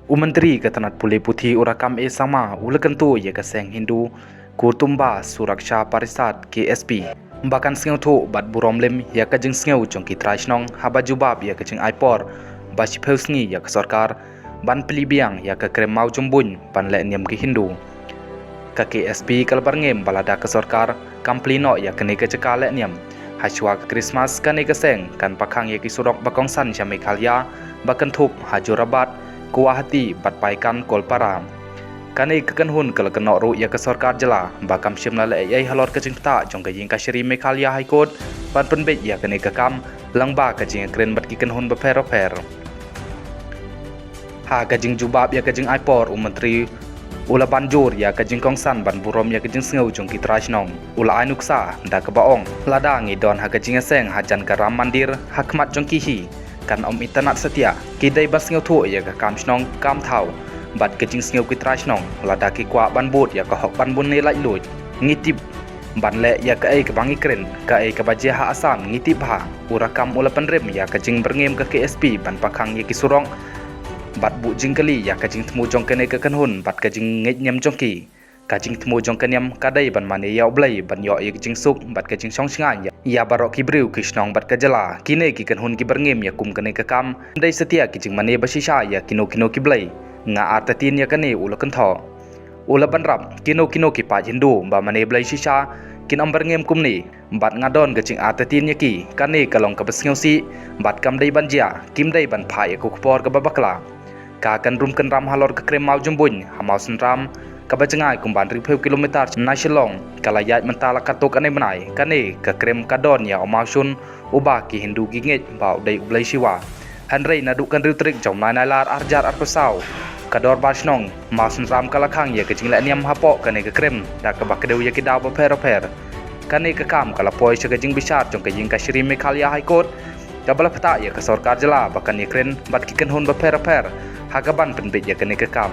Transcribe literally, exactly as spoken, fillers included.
U Myntri ka tnat pule puthi u Rakkam A Sangma u la kyntu ïa ka seng Hindu Kutumba Suraksha Parishad, K S P, ba kan sngewthuh bad burom lem ïa ka jingsngew jong ki trai shnong haba jubab ïa ka jingai por ba shiphew sngi ïa ka sorkar ban plie biang ïa ka krem mawjymbuiñ ban leh niam ki Hindu. Ka K S P ka la byrngem ba lada ka sorkar kam plie noh ïa kane ka jaka leh niam, hashuwa ka Krismas kane ka seng kan pakhang ïa ki surok ba kongsan sha Meghalaya ba kynthup ha Jorabat, Guwahati bad Paikan Kolpara. Kane ka kynhun ka la kynnoh ruh ïa ka sorkar jylla ba kam shym la leh ei ei halor ka jingpyntah jong ka ïing kashari Meghalaya High Court ban pynbeit ïa kane ka kam lyngba ka jingïakren bad ki kynhun bapher bapher. Ha ka jingjubab ïa ka jingai por, u Myntri u la ban jur ïa ka jingkongsan ban burom ïa ka jingsngew jong ki trai shnong. U la ai nuksa da kaba ong, lada ngi don ha ka jingïaseng hajan ka Ram Mandir ha khmat jong ki hi, kan ym itynnad satia. Ki dei ban sngewthuh ïa ka kam shnong kam thaw bad ka jingsngew ki trai shnong. Lada ki kwah ban bud ïa ka hok ban bun ne laitluid, ngi tip ban leh ïa kaei kaba ngi kren. Kaei kaba jia ha Assam ngi tip bha. U Rakkam u la pynrem ïa ka jingbyrngem ka K S P ban pakhang ïa ki surok bad buh jingkylli ïa ka jingthmu jong kane ka kynhun bad ka jingngeit niam jong ki. Ka jingthmu jong ka niam ka dei ban mane ïa U Blei ban ïoh ïa ka jingsuk bad ka jingshong shngaiñ ïa, ïa baroh ki briew, ki shnong bad ka jylla. Kine ki kynhun ki byrngem ïa kum kane ka kam, ym dei satia ki jingmane ba shisha ïa kino kino ki blei. Nga artatien ïa kane, u la kynthoh. U la bynrap, kino kino ki paid Hindu ba mane blei shisha kin ym byrngem kumne. Bad nga don ka jingartatien ïa ki. Kane ka long kaba sngewsih bad kam dei ban jia. Kim dei ban phah ïa ka khubor kaba bakla. Ka kynrum kynram halor ka krem mawjymbuiñ ha Mawsynram, kaba jngai kumba hynriewphew kilometer na Shillong, ka la ïaid mynta la katto katne bnai. Kane ka krem ka don ïa u mawshun uba ki Hindu ki ngeit ba u dei u blei Shiva. Hynrei naduh ka hynriew tarik jong u bnai Nailar arhajar arphew saw, ka dorbar shnong Mawsynram ka la khang ïa ka jingleh niam hapoh kane ka krem da kaba kdew ïa ki daw bapher bapher. Kane ka kam ka la poi sha ka jingbishar jong ka ïing kashari Meghalaya High Court, kaba la pyntah ïa ka sorkar jylla ba kan ïakren bad ki kynhun bapher bapher ha kaban pynbeit ïa kane ka kam.